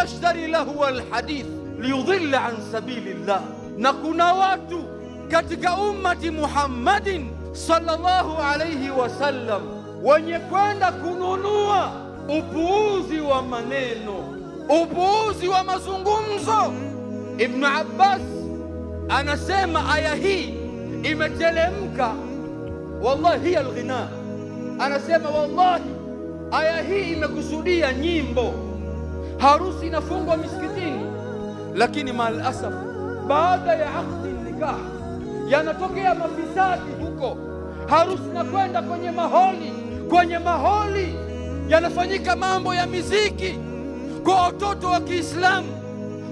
Yashtari lahu alhadith liyudilla an sabilillah. Na kuna watu katika ummati Muhammadin sallallahu alayhi wasallam wenye kwenda kununua upuuzi wa maneno, upuuzi wa mazungumzo. Ibn Abbas anasema aya hii imeteremka, wallahi hiya alghina. Anasema wallahi aya hii imekusudia nyimbo. Harusi inafungwa misikitini, lakini mal asaf baada ya akdi nikah yanatokea mafisadi huko. Harusi inakwenda kwenye maholi, kwenye maholi yanafanyika mambo ya miziki kwa watoto wa Kiislamu,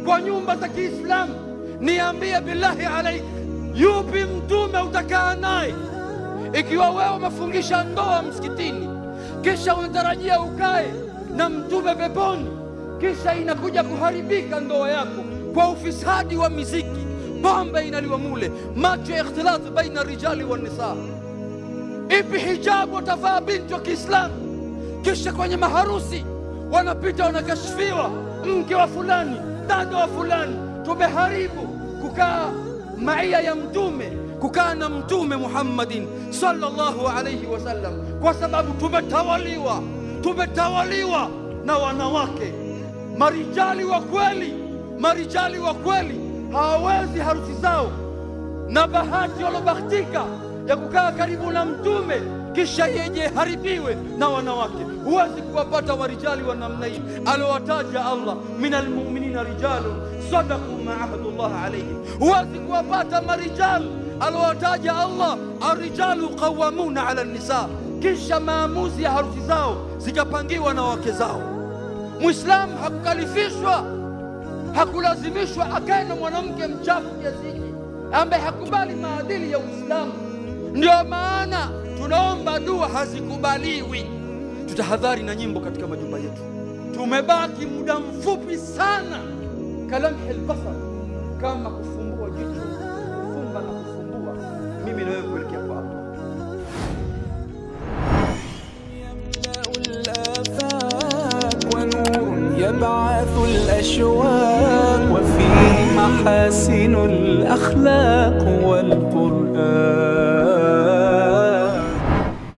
kwa nyumba za Kiislamu. Niambie billahi alaik, yupi mtume utakaa naye ikiwa wewe umefungisha ndoa msikitini, kisha unatarajia ukae na mtume peponi, kisha inakuja kuharibika ndoa yako kwa ufisadi wa miziki, pombe inaliwa mule, macho ya ikhtilat baina rijali wa nisa. Ipi hijabu watavaa binti wa Kiislamu? Kisha kwenye maharusi wanapita wanakashfiwa, mke wa fulani, dada wa fulani. Tumeharibu kukaa maia ya mtume, kukaa na mtume Muhammadin sallallahu alayhi wasallam, kwa sababu tumetawaliwa, tumetawaliwa na wanawake. Marijali wa kweli, marijali wa kweli hawawezi harusi zao na bahati walobahtika ya kukaa karibu na mtume kisha yeje haribiwe na wanawake. Huwezi kuwapata warijali wa namna hii alowataja Allah, minal mu'minina rijalun sadaqu ma ahadullah alayhim. Huwezi kuwapata marijal alowataja Allah, arrijalu qawwamuna ala nisa, kisha maamuzi ya harusi zao zikapangiwa na wake zao. Muislamu hakukalifishwa, hakulazimishwa akae na mwanamke mchafu kiasi hiki ambaye hakubali maadili ya Uislamu. Ndio maana tunaomba dua hazikubaliwi. Tutahadhari na nyimbo katika majumba yetu. Tumebaki muda mfupi sana, kalamhi albasar, kama kufumbua jicho, kufumba na kufumbua, mimi na wewe kuelekea kwa Allah. يبعث الأشواق وفيه محاسن الأخلاق والقرآن.